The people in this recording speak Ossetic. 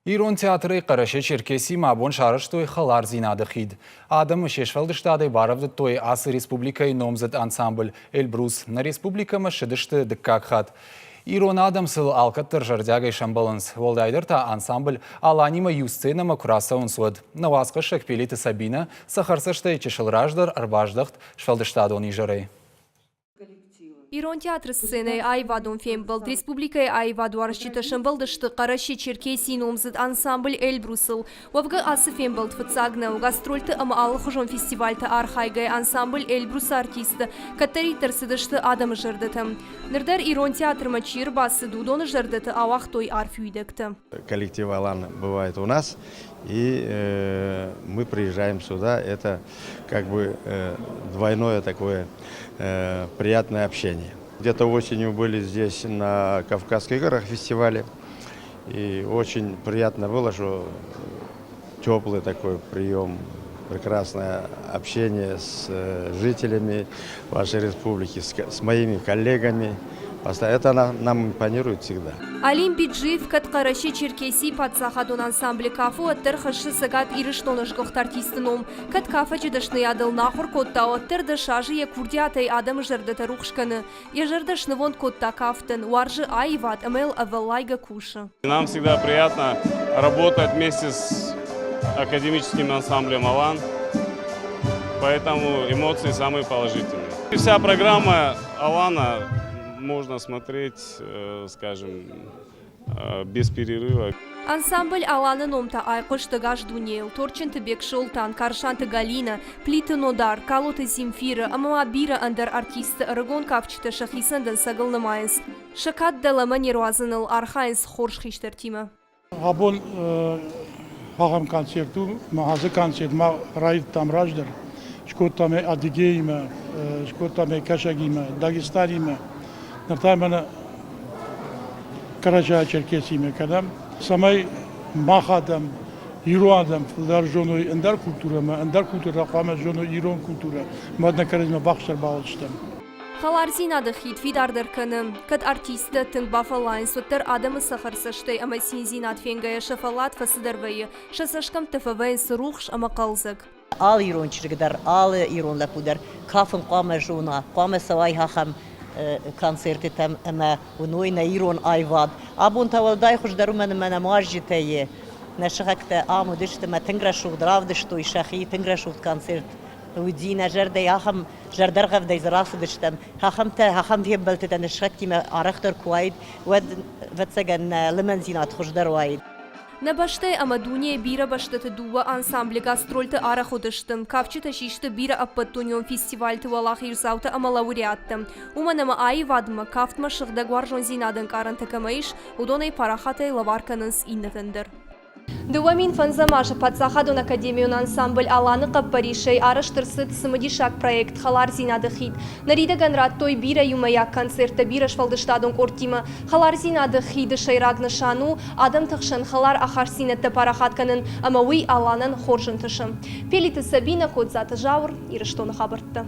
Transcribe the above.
Ирон театрӕй Хъӕрӕсе-Черкесимӕ абон сарӕзтой хӕлардзинады хид. Адӕмы се сфӕлдыстадӕй барӕвдыдтой ацы республикӕйы номдзыд ансамбль «Эльбрус». Нӕ республикӕмӕ ссыдысты дыккаг хатт. Ирон адӕм сыл алкӕддӕр зӕрдиагӕй сӕмбӕлынц, уӕлдайдӕр та ансамбль «Аланимӕ» иу сценӕмӕ куы рацӕуынц, уӕд. Нӕ уацхӕссӕг Пелиты Сабинӕ цӕхӕрцӕстӕй чысыл раздӕр ӕрбаздӕхт сфӕлдыстадон изӕрӕй. Ирон театры сценӕйы аивадон фембӕлд республикӕйы аивадуарзджытӕ сӕмбӕлдысты Хъӕрӕсе-Черкесийы номдзыд ансамбль «Эльбрус-ыл». Уӕвгӕ ацы фембӕлд фыццаг нӕу. Гастрольты ӕмӕ алыхуызон фестивальты архайгӕйӕ ансамбль «Эльбрус-ы» артисттӕ кӕддӕриддӕр цыдысты адӕмы зӕрдӕтӕм. Ныр дӕр ирон театрмӕ чи ӕрбацыд, уыдоны зӕрдӕты ауагътой арф уидӕгтӕ. Коллектив «Алан» бывает у нас, и мы приезжаем сюда. Это как бы двойное такое приятное общение. Где-то осенью были здесь на Кавказских горах фестивале. И очень приятно было, что теплый такой прием, прекрасное общение с жителями вашей республики, с моими коллегами. Это нам импонирует всегда. Алим Биджиев кӕд Хъӕрӕсе-Черкесийы паддзахадон ансамблы кафы, уӕддӕр хӕссы Цӕгат Ирыстоны сгуыхт артисты ном. Кӕд кафӕджы дӕсныйадыл нӕ ахуыр кодта, уӕддӕр 10 азы йӕ курдиатӕй адӕмы зӕрдӕтӕ рухс кӕны. Йӕ зӕрдӕ снывонд кодта кафтӕн, уарзы аивад ӕмӕ йыл ӕвӕллайгӕ кусы. Нам всегда приятно работать вместе с академическим ансамблем «Алан», поэтому эмоции самые положительные. И вся программа «Алана» можно смотреть, скажем, без перерыва. Ансамбль «Аланы» ном та айхъуыст ӕгас дунейыл. Торчынты Бексолтан, Карсанты Галинӕ, Плиты Нодар, Калоты Земфирӕ ӕмӕ ма бирӕ ӕндӕр артистты ӕрыгон кафджытӕ сӕхицӕн дӕнцӕгыл нымайынц. Сӕ кад дӕлӕмӕ не руадзыныл архайынц хорз хистӕртимӕ. Абон ахӕм концерт у, мӕ ацы концерт ма райдыдтам раздӕр. Скодтам ӕй Адыгеимӕ, скодтам ӕй Кӕсӕгимӕ, Дагестанимӕ. Ныр та мӕнӕ Карачаево-Черкесимӕ кӕнӕм, цӕмӕй мах адӕм, ирон адӕм фылдӕр зоной ӕндӕр культурӕмӕ, ӕндӕр культурӕ хъуамӕ зоной ирон культурӕ, мӕ нӕ кӕрӕдзимӕ бахсӕр бауыдзыстӕм. Хӕлардзинады хид фидардӕр кӕны. Кӕд артисттӕ тынг бафӕллайынц, уӕддӕр адӕмы цӕхӕр цӕстӕй ӕмӕ циндзинад фенгӕйӕ сӕ фӕллад фӕцыдӕр вӕййы, сӕ цӕсгӕмттӕ фӕвӕййынц рухс ӕмӕ хъӕлдзӕг. Алы ирон чызг дӕр, алы ирон лӕппу дӕр кафын хъуамӕ зона, хъуамӕ цӕуай ахӕм концертытӕм ӕмӕ уыной нӕ ирон аивад. Абон та уӕлдай хуыздӕр уымӕн ӕмӕ нӕм уазджытӕ и, нӕ сыхӕгтӕ ам уыдысты ӕмӕ тынг рӕсугъд равдыстой сӕхи, тынг рӕсугъд концерт уыди нӕ зӕрдӕйы ахӕм зӕрдӕргъӕвдӕй дзы рацыдыстӕм. Ахӕмтӕ, ахӕм фембӕлдтытӕ нӕ сыхӕгтимӕ арӕхдӕр куы уаид, уӕд, ӕвӕццӕгӕн, нӕ лымӕндзинад хуыздӕр уаид. Нӕ бӕстӕйы ӕмӕ дунейы бирӕ бӕстӕты дыууӕ ансамблы гастрольты арӕх уыдысты. Кафджытӕ систы бирӕ ӕппӕтдунеон фестивальты уӕлахиздзаутӕ ӕмӕ лауреаттӕ. Уымӕн ӕмӕ аивадмӕ, кафтмӕ сыгъдӕг уарзондзинады ӕнкъарӕнтӕ кӕмӕ ис, уыдонӕй парахатӕй лӕвар кӕнынц иннӕтӕн дӕр. 2005 азы паддзахадон академион ансамбль «Алан-ы» хъӕппӕрисӕй арӕзт ӕрцыд цымыдисаг проект «Хӕлардзинады хид». Ныридӕгӕн радтой бирӕ иумӕйаг концерттӕ бирӕ сфӕлдыстадон къордтимӕ. Хӕлардзинады хиды сӕйраг нысан у адӕмты хсӕн хӕлар ахастдзинӕдтӕ парахат кӕнын ӕмӕ уый Аланӕн хорз ӕнтысы. Пелиты Сабинӕ, Ходзаты Зауыр, Ирыстоны хабӕрттӕ.